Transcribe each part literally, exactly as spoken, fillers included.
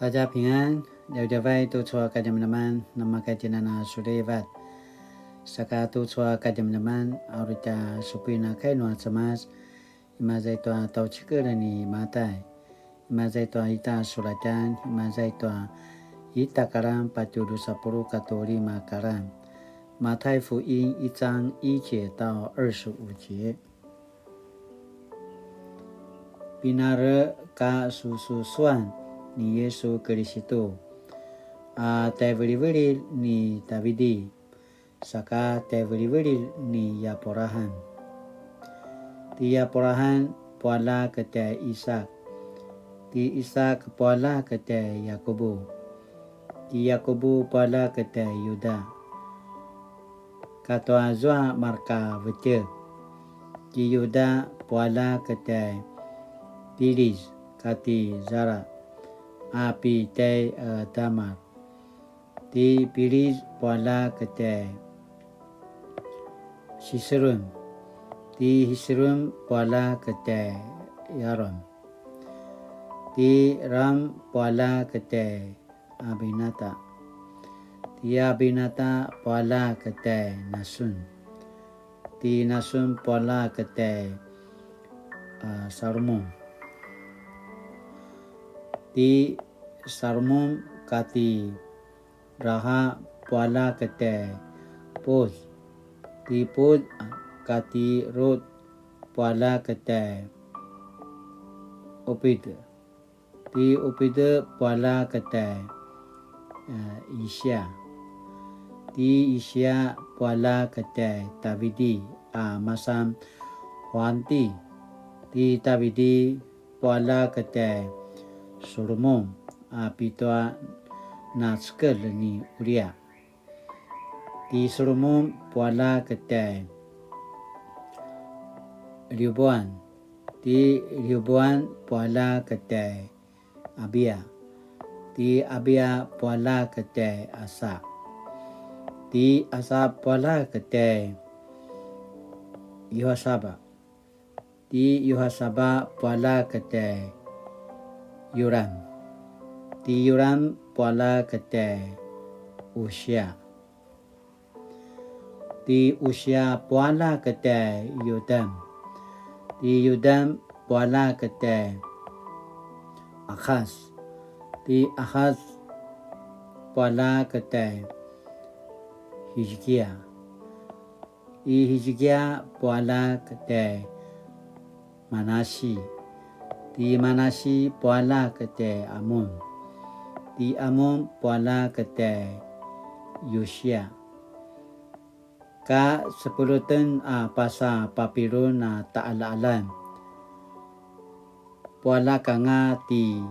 大家平安, djavadjavay tucu a kadjamadjaman, namakatjinana sulivat. Saka tucu a kadjamadjaman, a uri tja supuin a kai nua Cemas, imaza i tua tjaucikel ni Matai, imaza i tua ita sulatjan, imaza i tua ita karan patje drusa puluq katua lima karan. 馬太福音一章一節到二十五節。 Pinarekasususuan ni Yisu Kilisitu, a tjaivilivililj ni Tavidi, saka tjaivilivililj ni Yapurahan. Ti Yapurahan pualjak tjai Isak, ti Isak pualjak tjai Yakubu, ti Yakubu pualjak tjai Yuda, katua zua marka vetjek. Ti Yuda pualjak tjai Piriz kati Zara, a pitjai, e, Tamar. Ti Piriz pualjak tjai Hisrun. Ti Hisrun pualjak tjai Ram. Ti Ram pualjak tjai Aminata. Ti Aminata pualjak tjai Nasun. Ti Nasun pualjak tjai, a, Salmun. Ti Salmun kati Raha pualjak tjai Puz. Ti Puz kati Rut pualjak tjai Upid. Ti Upid pualjak tjai, e, Isia. Ti Isia pualjak tjai Tavidi a masan huanti. Ti Tavidi pualjak tjai Sulumun a pitua nacekel ni Uria. Ti Sulumun pualjak tjai Ljubuan. Ti Ljubuan pualjak tjai Abia. Ti Abia pualjak tjai Asa. Ti Asa pualjak tjai Yuhasaba. Ti Yuhasaba pualjak tjai Yuram. Ti Yuram pualjak tjai Usia. Ti Usia pualjak tjai Yudam. Ti Yudam pualjak tjai Ahas. Ti Ahas pualjak tjai Hizikia. Ti Hizikia pualjak tjai Manasi. Ti Manasi pualjak tjai Amun. Ti Amun pualjak tjai Yusia. Ka sepuluten a pasa Papilun a ta'ala'alan, pualjak anga ti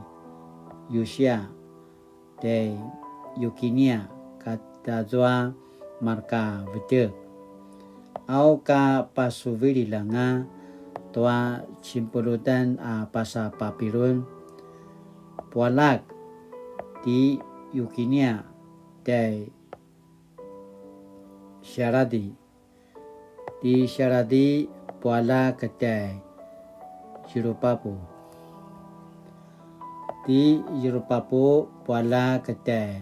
Yusia, tjai Yukinia, katazua marka vetjek. Au ka pasuvililj anga tua cinpulutan a pasa Papilun, pualjak ti Yukinia tjai Siaradi. Ti Siaradi pualjak tjai Zirupapu. Ti Zirupapu pualjak tjai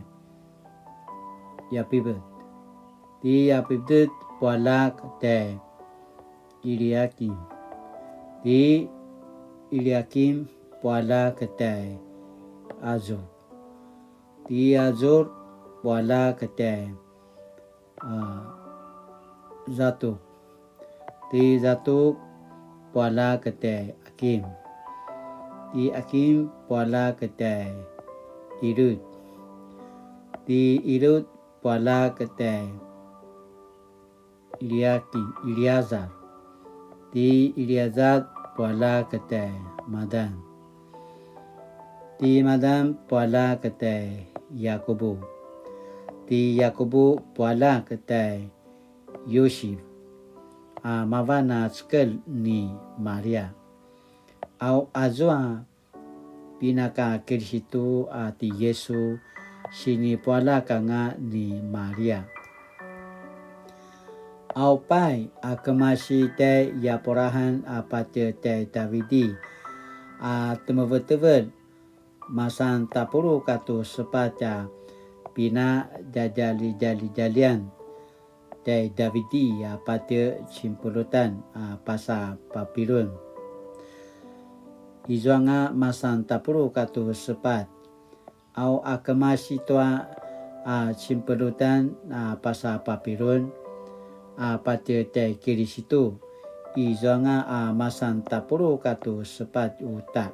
Yapibet. Ti Yapibet pualjak tjai Iliakim. Ti Iliakim pualjak tjai Azur. Ti Azur pualjak tjai, a, Zatuk. Ti Zatuk pualjak tjai Akim. Ti Akim pualjak tjai Ilut. Ti Ilut pualjak tjai Iliaki-, Iliazar. Ti Iliazar pualjak tjai Madan. Ti Madan pualjak tjai Yakubu. Ti Yakubu pualjak tjai Yusif, a mavan a cekelj ni Maria. Au azua pinaka Kilisitu a ti Yisu sinipualjak anga ni Maria. Au pai a kemasi tjai Yapurahan a patje tjai Davidi a temevetevelj masan tapuluq katu sepatj a pinadjadjalidjalidjalian tjai Davidi a patje cinpulutan a pasa Papilun. Izuanga masan tapuluq katu sepatj, au a kemasi tua a cinpulutan a pasa Papilun a patje tjai Kilisitu, izuanga a masan tapuluq katu sepatj uta.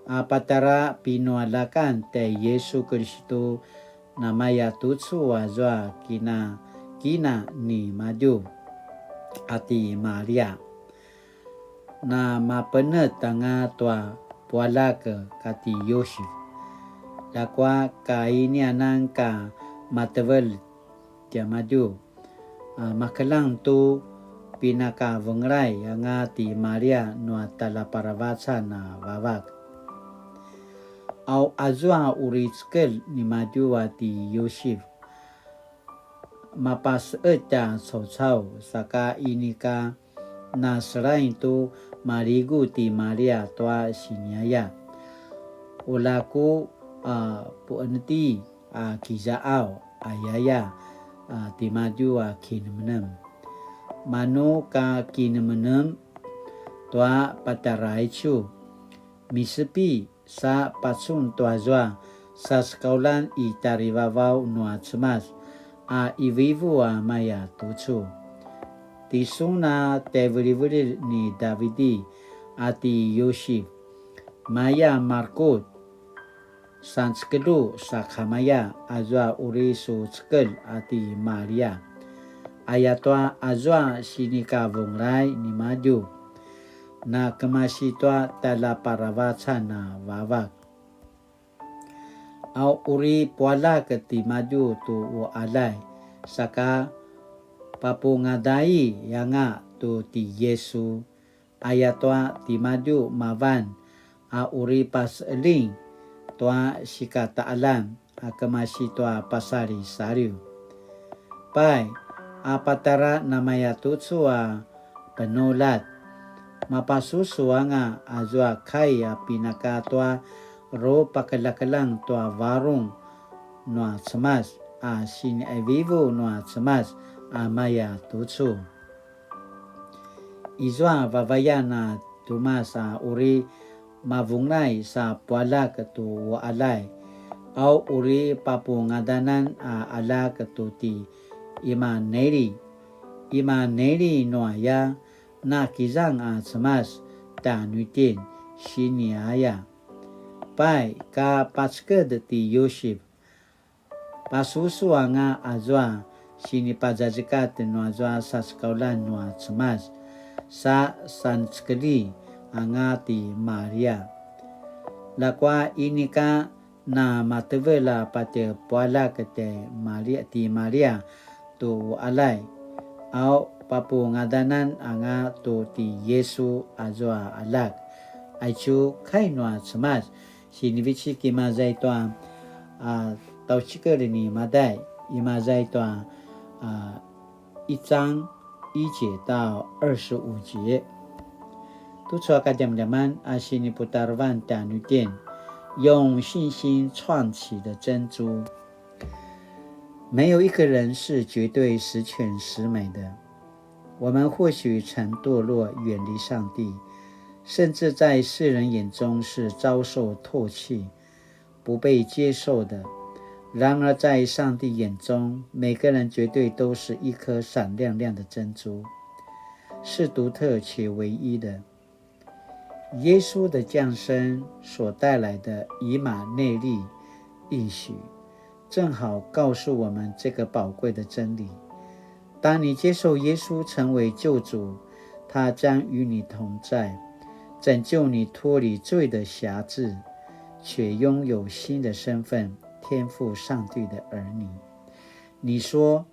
A patjara pinualjakan tjai Yisu Kilisitu namaya tucu azua kina, kina nimadju a ti Maria. Namapenetj anga tua pualjak kati Yusif. Ljakua ka inianan ka matevelj tiamadju, a, makeljang tu pinakavengelay anga ti Maria nua tjaljaparavacan a Vavak. Au azua uri cekelj nimadju a ti Yusif, mapaseqetj a caucau, saka inika naselain tu maligu ti Maria tua siniaya. Ula ku, a, pueneti a kizaaw ayaya, a, timadju a kinemenem. Manu ka kinemenem tua patjara aicu, misepi sa pacun tuazua sasekaulan i tjarivavaw nua Cemas a ivuivu a maya tucu. Tisun a tjaivilivililj ni Davidi a ti Yusif, maya marekutj, sancekelju sakamaya azua uri su cekelj a ti Maria. Ayatua azua sinikavunglay nimadju, na kemasi tua tjaljaparavacan a Vavak. A uri pualjak timadju tu uqaljay, saka papungadai anga tu ti Yisu, ayatua timadju mavan a uri paseqeljing tua sikataqaljan a kemasi tua pasalisaliw. Pai, a patjara namaya tucu a penuljat, mapasusu anga azua kai a pinaka tua rupakeljakeljang tua varung nua Cemas a siniqivivu nua Cemas a maya tucu. Izua vavayan a Tumas a uri mavunglay sa pualjak tu uqaljay, au uri papungadanan a aljak tu ti Imaneli. Imaneli nuaya, na kizang a Cemas tjanuitjen, siniaya. Pai, ka paceked ti Yusif, pasusu anga azua sinipazazekatj nuazua sasekaulan nua Cemas, sa sancekelji anga ti Maria. Ljakua inika na matevelj a patje pualjak ti Maria, ti Maria tu uqaljay, au papungadanan anga tu ti Yisu azua aljak. Aicu kai nua Cemas, sinivecik imaza i tua, a, tjaucikel ni Matai, imaza i tua, a, 一章一节到二十五节. Tucu a kadjamadjaman a siniputarevan tjanuitjen, 用信心串起的珍珠。没有一个人是绝对十全十美的。我们或许曾堕落，远离上帝，甚至在世人眼中是遭受唾弃、不被接受的。然而，在上帝眼中，每个人绝对都是一颗闪亮亮的珍珠，是独特且唯一的。耶稣的降生所带来的以马内利应许，正好告诉我们这个宝贵的真理。当你接受耶稣成为救主，他将与你同在，拯救你脱离罪的辖制，且拥有新的身份，天父上帝的儿女。你说，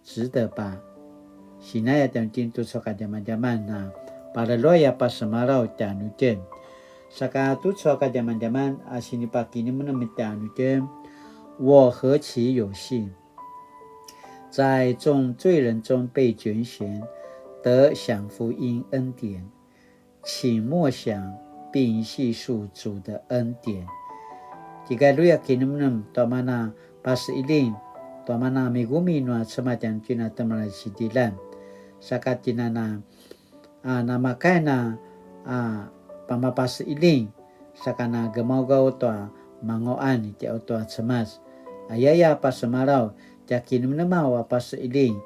值得吧？Sinaya tjanuitjen tucu a kadjamadjaman a, palaluay a pasemalaw tjanuitjen. Saka tucu a kadjamadjaman a sinipakinemenem tjanuitjen, 我何其有幸，在众罪人中被拣选，得享福音恩典。请默想并细数主的恩典。Kigalju a kinemnem tua mana paseqiljing, tua mana migumi nua Cemas tjanuitjen a temalai sidilan. Saka tjen a na, a, namakaya na, a, pamapaseqiljing, saka na gemaugaw tua manguaqan tjai tua Cemas. Ayaya pasemalaw, tja kinemnemaw a paseqiljing,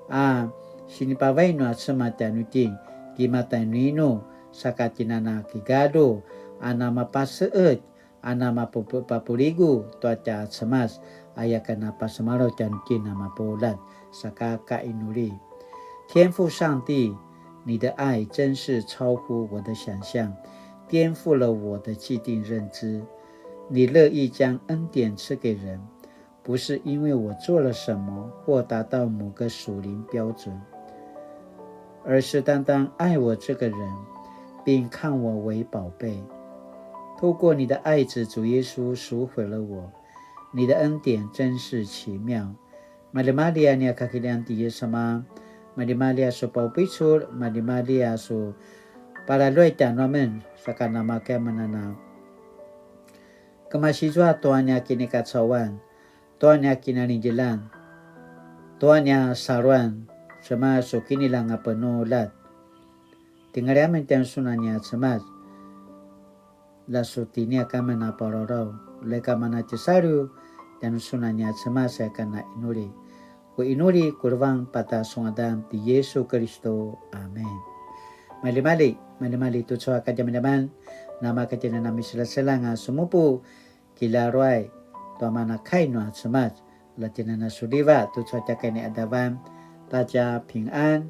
a, sinipavai nua Cemas tjanuitjen, kimata inu inu, saka tjen a na kigalju, a, namapaseqetj, a, namapapuligu tua tja Cemas, aya ken a pasemalaw tjanuitjen a mapuljat, saka kainuli. 天父上帝，你的爱真是超乎我的想象，颠覆了我的既定认知。你乐意将恩典赐给人，不是因为我做了什么或达到某个属灵标准，而是单单爱我这个人，并看我为宝贝。透过你的爱子主耶稣赎回了我，你的恩典真是奇妙。Maljimalji a nia kakiljan ti Yesu ama, maljimalji a su paupicul, maljimalji a su palaluai tjanuamen, saka namakaya amen a na kemasi zua tua nia kinikacauan, tua nia kinalingdjeljan, tua nia saluan, Cemas su kiniljang a penuljat. Tingali amen tjanusun a nia Cemas, la su tiniak amen a palawlaw, la ika amen a tjisaliw tjanusun a nia Cemas, aya ken a inuli. Ku inuli ku levang pata su ngadan ti Yesu Kelisto. Amen. Maljimalji, maljimalji tucu a kadjamadjaman, namakaya tjen a na miselaselang a sumupu, kilaruai tua mana kai nua Cemas, la tjen a na suliva tucu a tja kaini adavan, ta tja pingan.